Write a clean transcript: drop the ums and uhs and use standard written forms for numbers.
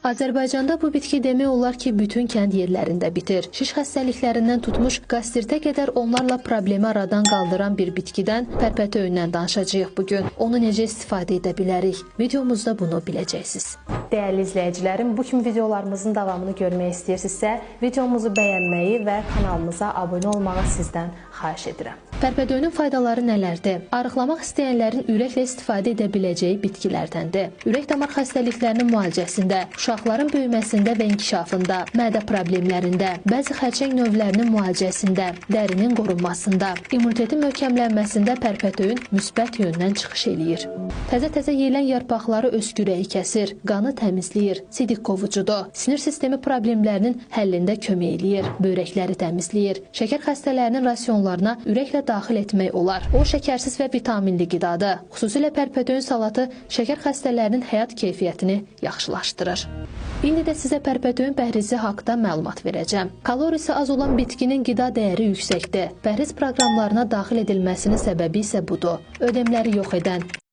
Azərbaycanda bu bitki demək olar ki, bütün kənd yerlərində bitir. Şiş xəstəliklərindən tutmuş qastritə qədər onlarla problemi aradan qaldıran bir bitkidən, pərpətöyündən danışacağıq bu gün. Onu necə istifadə edə bilərik? Videomuzda bunu biləcəksiniz. Dəyərli izləyicilərim, bu kimi videolarımızın davamını görmək istəyirsinizsə, videomuzu bəyənməyi və kanalımıza abunə olmağı sizdən xahiş edirəm. Pərpədöyünün faydaları nələrdir? Arıqlamaq istəyənlərin ürəklə istifadə edə biləcəyi bitkilərdəndir. Ürək-damar xəstəliklərinin müalicəsində, uşaqların böyüməsində və inkişafında, mədə problemlərində, bəzi xərçəng növlərinin müalicəsində, dərinin qorunmasında, immunitetin möhkəmlənməsində pərpətöyün müsbət yöndən çıxış eləyir. Təzə-təzə yeyilən yarpaqları öskürəyi kəsir, qanı təmizləyir, sidik qovucudur, sinir sistemi problemlərinin həllində kömək eləyir, böyrəkləri təmizləyir. Şəkər xəstələrinin rasionlarına ürəklə daxil etmək olar. O şəkərsiz və vitaminli qidadır. Xüsusilə pərpədöyün salatı şəkər xəstələrinin həyat keyfiyyətini yaxşılaşdırır. İndi də sizə pərpədöyün pəhrizi haqda məlumat verəcəm. Kalorisi az olan bitkinin qida dəyəri yüksəkdir. Pəhriz proqramlarına daxil edilməsinin səbəbi isə budur. Ödemləri yox edən,